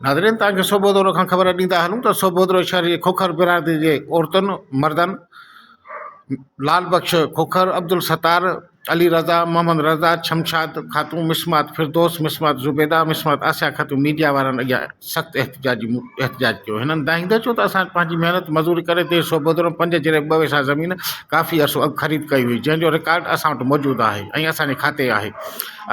ناظرين توهان کي سوڀودورو کان خبر ڏيندا هلون ته سوڀودورو شهر جي کوکر برادري جي عورتن مردن لال بخش کوکر، عبدالستار، علي رضا، محمد رضا، شمشاد خاتون، مسمات فردوس، مسمات زبيده، مسمات آسيا خاتون ميڊيا وارن اڳيان سخت احتجاجي احتجاج ڪيو. هنن دانهيندي چيو ته اسان پنهنجي محنت مزوري ڪري ديهه سوڀودورو ۾ پنج جريب ٻه ويسا زمين ڪافي عرصو اڳ خريد ڪئي هئي جنهن جو رڪارڊ اسان وٽ موجود آهي ۽ اسان جي کاتي آهي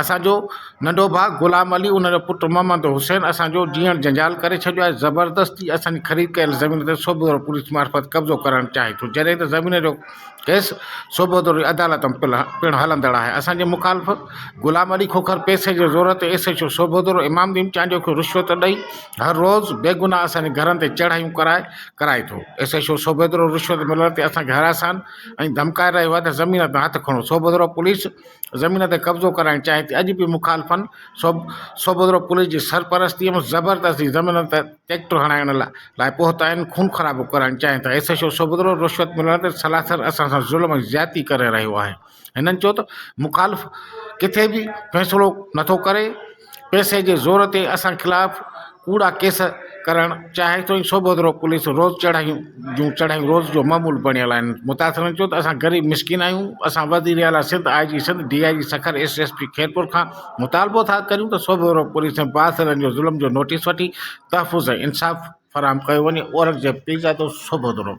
اسان جو ننڍو ڀاء غلام علي ان جو پٽ محمد حسين اسان جو جيئڻ جنجال ڪري ڇڏيو آهي، زبردستي اسان جي خريد ڪيل زمين تي سوڀوديرو پوليس معرفت قبضو ڪرڻ چاهي ٿو، جڏهن ته زمين جو ڪيس سوڀوديرو جي عدالت ۾ پڻ هلندڙ آهي، اسان جي مخالف غلام علي کوکر پئسي جي زور تي S H O Sobhodero Imam Uddin Chandio کي رشوت ڏئي هر روز بيگناهه اسان جي گهرن تي چڙهايون ڪرائي ڪرائي ٿو، ايس ايڇ او سوڀوديرو رشوت ملڻ تي اسان کي هراسان ۽ ڌمڪائي رهيو آهي ته زمين تان هٿ کڻو، سوڀوديرو پوليس زمين تي قبضو ڪرائڻ چاهي ٿي، اڄ به مخالفن سوڀودرو پوليس جي سرپرستي ۾ زبردستي زمين تي ٽيڪٽر هڻائڻ لاء پهتا آهن، خون خرابو ڪرائڻ چاهين ٿا، ايس ايڇ او سوڀودرو رشوت ملڻ تي سلاسر اسان سان ظلم ۽ زيادتي ڪري رهيو آهي، هنن چيو ته مخالف ڪٿي به فيصلو نٿو ڪري، پئسي جي زور تي اسان خلاف ڪوڙا ڪيس ڪرڻ چاهي ٿو ۽ سوڀودرو پوليس روز چڙهايون جون چڙهايون روز جو معمول بڻيل آهن متاثرن چيو ته اسان غريب مسڪين آهيون اسان وزير اعليٰ Sindh I G Sindh D I G Sukkur S S P Khairpur کان مطالبو ٿا ڪريون ته سوڀودرو پوليس ۽ بااثرن جو ظلم جو نوٽيس وٺي تحفظ ۽ انصاف فراهم ڪيو وڃي اورنگزيب پيرزادو سوڀودرو.